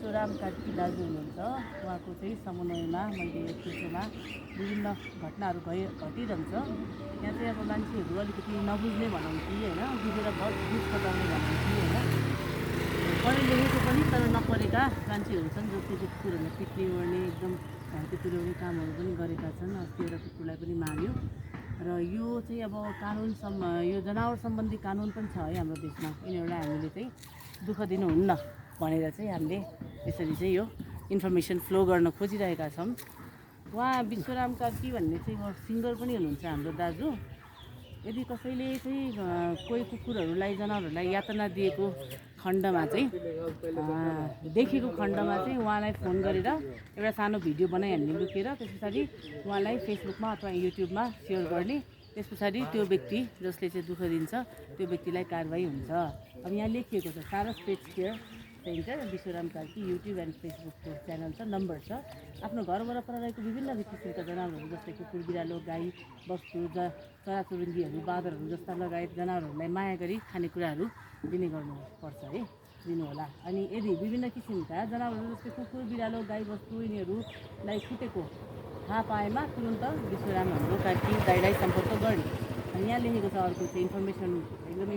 विश्वराम कार्की दाजु हुनुहुन्छ। उहाँको चाहिँ समन्वयमा मैले यस विषयमा विभिन्न घटनाहरू घटिरहन्छ। यहाँ चाहिँ अब मान्छेहरू अलिकति नबुझ्ने भनौँ कि होइन, बुझेर बुझ सघाउने भनौँ कि होइन, पढे लेखेको पनि तर नपढेका मान्छेहरू छन् जसले चाहिँ कुकुरहरूलाई पिट्ने ओर्ने एकदम घाइते तुल्याउने कामहरू पनि गरेका छन्। अस्ति एउटा कुकुरलाई पनि मार्यो र यो चाहिँ अब यो जनावर सम्बन्धी कानुन पनि छ है हाम्रो देशमा। यिनीहरूलाई हामीले चाहिँ दुःख दिनुहुन्न भनेर चाहिँ हामीले यसरी चाहिँ यो इन्फर्मेसन फ्लो गर्न खोजिरहेका छौँ। उहाँ विश्वराम कार्की भन्ने चाहिँ सिङ्गर पनि हुनुहुन्छ हाम्रो दाजु। यदि कसैले चाहिँ कोही कुकुरहरूलाई जनावरहरूलाई यातना दिएको खण्डमा चाहिँ देखेको खण्डमा चाहिँ उहाँलाई फोन गरेर एउटा सानो भिडियो बनाइहाल्ने लुकेर, त्यस पछाडि उहाँलाई फेसबुकमा अथवा युट्युबमा सेयर गर्ने। त्यस पछाडि त्यो व्यक्ति जसले चाहिँ दुःख दिन्छ त्यो व्यक्तिलाई कारवाही हुन्छ। अब यहाँ लेखिएको छ Saras pet care centre Bishwaram Karki YouTube and फेसबुकको च्यानल छ, नम्बर छ। आफ्नो घर वरपर रहेको विभिन्न किसिमका जनावरहरू जस्तै कुकुर, बिरालो, गाई, बस्तु, चराचुरुङ्गीहरू, बाँदरहरू जस्ता लगायत जनावरहरूलाई माया गरी खानेकुराहरू दिने गर्नुपर्छ है, दिनुहोला। अनि यदि विभिन्न किसिमका जनावरहरू जस्तै कुकुर, बिरालो, गाई, बस्तु यिनीहरूलाई छुटेको थाहा पाएमा तुरन्त विश्वराम हाम्रो कार्की दाइलाई सम्पर्क गर्ने। अनि यहाँ लेखेको छ अर्को चाहिँ इन्फर्मेसन एकदमै